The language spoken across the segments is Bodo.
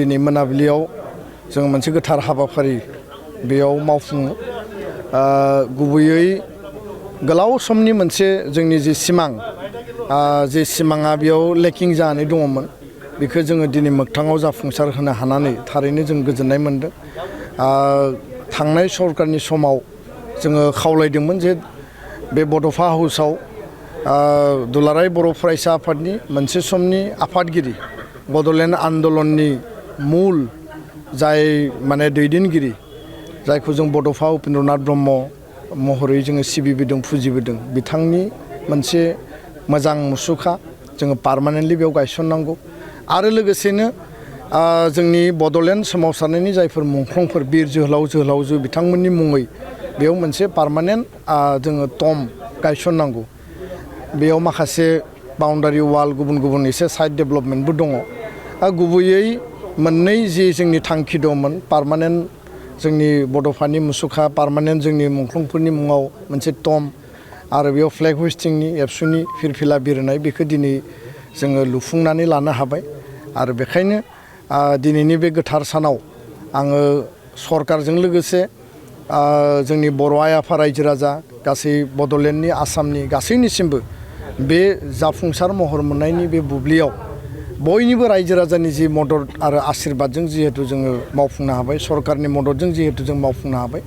दिनै मोनाबिलियाव जों मोनसे गोथार हाबाफारि बेयाव मावफुङो गुबैयै गोलाव समनि मोनसे जोंनि जि सिमां जे सिमाङा बेयाव लेकिं जानानै दङमोन बेखौ जोङो दिनै मोगथाङाव जाफुंसार होनो हानानै थारैनो जों गोजोननाय मोनदों थांनाय सरकारनि समाव जोङो खावलायदोंमोन जे बे बड'फ हाउसाव दुलाराय बर' फरायसा आफादनि मोनसे समनि आफादगिरि बड'लेण्ड आन्दलननि मुल जाय माने दैदेनगिरि जायखौ जों बड'फा उपेन्द्रनाथ ब्रह्म महरै जोङो सिबिबोदों फुजिबोदों बिथांनि मोनसे मोजां मुसुखा जोङो पार्मानेन्टलि बेयाव गायसननांगौ आरो लोगोसेनो जोंनि बड'लेण्ड सोमावसारनायनि जायफोर मुंख्लंफोर बिर जोहोलाव जोहोलावजो बिथांमोननि मुङै बेयाव मोनसे पार्मानेन्ट जोङो टम गायसननांगौ बेयाव माखासे बाउन्डारि वाल गुबुन गुबुन एसे साइड डेभेलपमेन्टबो दङ गुबैयै मोननै जि जोंनि थांखि दंमोन पार्मानेन्ट जोंनि बड'फानि मुसुखा पार्मानेन्ट जोंनि मुंख्लंफोरनि मुङाव मोनसे टम आरो बेयाव फ्लेग होस्टिंनि एबसुनि फिरफिला बिरहोनाय बेखौ दिनै जोङो लुफुंनानै लानो हाबाय आरो बेखायनो दिनैनि बे गोथार सानाव आङो सरकारजों लोगोसे जोंनि बर' आइ आफा रायजो राजा गासै बड'लेण्डनि आसामनि गासैनिसिमबो बे जाफुंसार महर मोननायनि बे बुब्लियाव बयनिबो रायजो राजानि जि मदद आरो आशीर्बादजों जिहेतु जोङो मावफुंनो हाबाय सरकारनि मददजों जिहेतु जों मावफुंनो हाबाय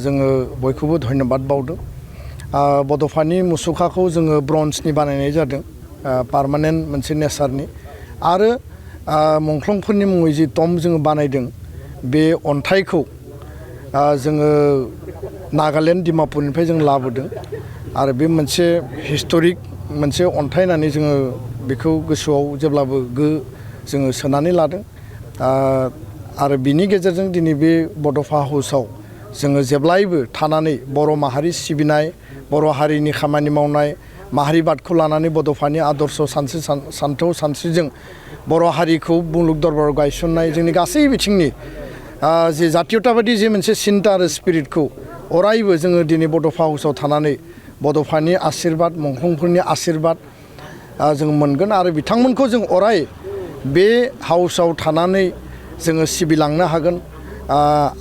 जोङो बयखौबो धन्यबाद बावदों बड'फानि मुसुखाखौ जोङो ब्रन्जनि बानायनाय जादों पार्मानेन्ट मोनसे नेचारनि आरो मुंख्लंफोरनि मुङै जि टम जोङो बानायदों बे अन्थाइखौ जोङो नागालेण्ड डिमापुरनिफ्राय जों लाबोदों आरो बे मोनसे हिस्ट'रिक मोनसे अन्थाइ होननानै जोङो बेखौ गोसोआव जेब्लाबो जोङो सोनानै लादों आरो बिनि गेजेरजों दिनै बे बड'फा हाउसाव जोङो जेब्लायबो थानानै बर' माहारि सिबिनाय बर' हारिनि खामानि मावनाय माहारिबादखौ लानानै बड'फानि आदर्श सान्थौ सानस्रिजों बर' हारिखौ मुलुग दरबाराव गायसननाय जोंनि गासै बिथिंनि जे जातीयताबादि जे मोनसे सिन्ता आरो स्पिरिटखौ अरायबो जोङो दिनै बड'फा हाउसाव थानानै बड'फानि आशीर्बाद मुंख्लंफोरनि आशीर्बाद जों मोनगोन आरो बिथांमोनखौ जों अराय बे हाउसाव थानानै जोङो सिबिलांनो हागोन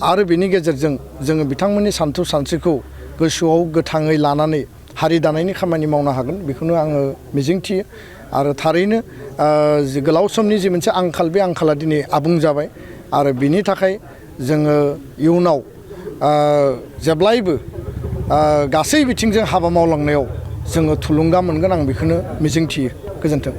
आरो बेनि गेजेरजों जोङो बिथांमोननि सान्थौ सानस्रिखौ गोसोआव गोथाङै लानानै हारि दानायनि खामानि मावनो हागोन बेखौनो आङो मिजिंथियो आरो थारैनो गोलाव समनि जि मोनसे आंखाल बे आंखाला दिनै आबुं जाबाय आरो बिनि थाखाय जोङो इयुनाव जेब्लायबो गासै बिथिंजों हाबा मावलांनायाव जोङो थुलुंगा मोनगोन आं बेखौनो मिजिंथियो गोजोन्थों।